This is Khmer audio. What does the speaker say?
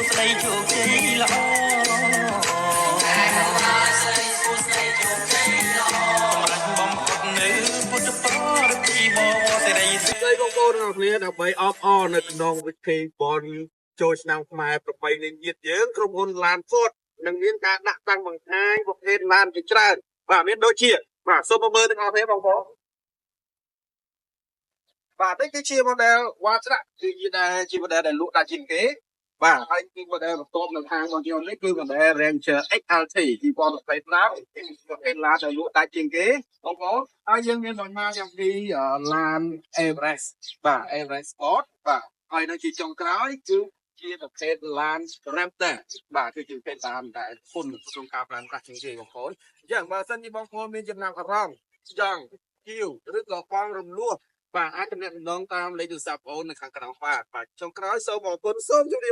ស្តីជោគជ័យល្អសម្រាប់បំផុតនៅពុទ្ធបរិទីបវរសិរី ស្ដីបងប្អូនទាំងអស់គ្នាដើម្បីអបអរនៅក្នុងវិធីបុណ្យចូលឆ្នាំខ្មែរប្រពៃណីជាតិយើងក្រុមហ៊ុនឡាន Ford នឹងមានការដាក់តាំងបង្ហាញប្រភេទឡានជាច្រើនបាទមានដូចជាបាទសូមមកមើលទាំងអស់គ្នាបងប្អូនបាទនេះគឺជា model Wildtrak គឺជាដែលជា model ដែលលក់ដាច់ជាងគេបាទហើយគឺ model បន្ទាប់នៅខាងរបស់ខ្ញុំនេះគឺ model Ranger XLT 2025ប្រភេទឡានដែលលក់ដាច់ជាងគេបងប្អូនហើយយើងមានដូចមកយ៉ាងពីឡាន Everest បាទ Everest Sport បាទហើយនៅជាចុងក្រោយគឺជាប្រភេទឡាន Raptor បាទគឺជាប្រភេទឡានដែលធន់ក្នុងការប្រើប្រាស់ជាងគេបងប្អូនអញ្ចឹងបើសិនជាបងប្អូនមានចំណាប់អារម្មណ៍ចង់ជាវឬក៏បងរំលោះបាទអាចទំនាក់ទំនងតាមលេខទូរស័ព្ទបងប្អូននៅខាងក្រោមបាទបាទចុងក្រោយសូមអរគុណសូមជម្រាប។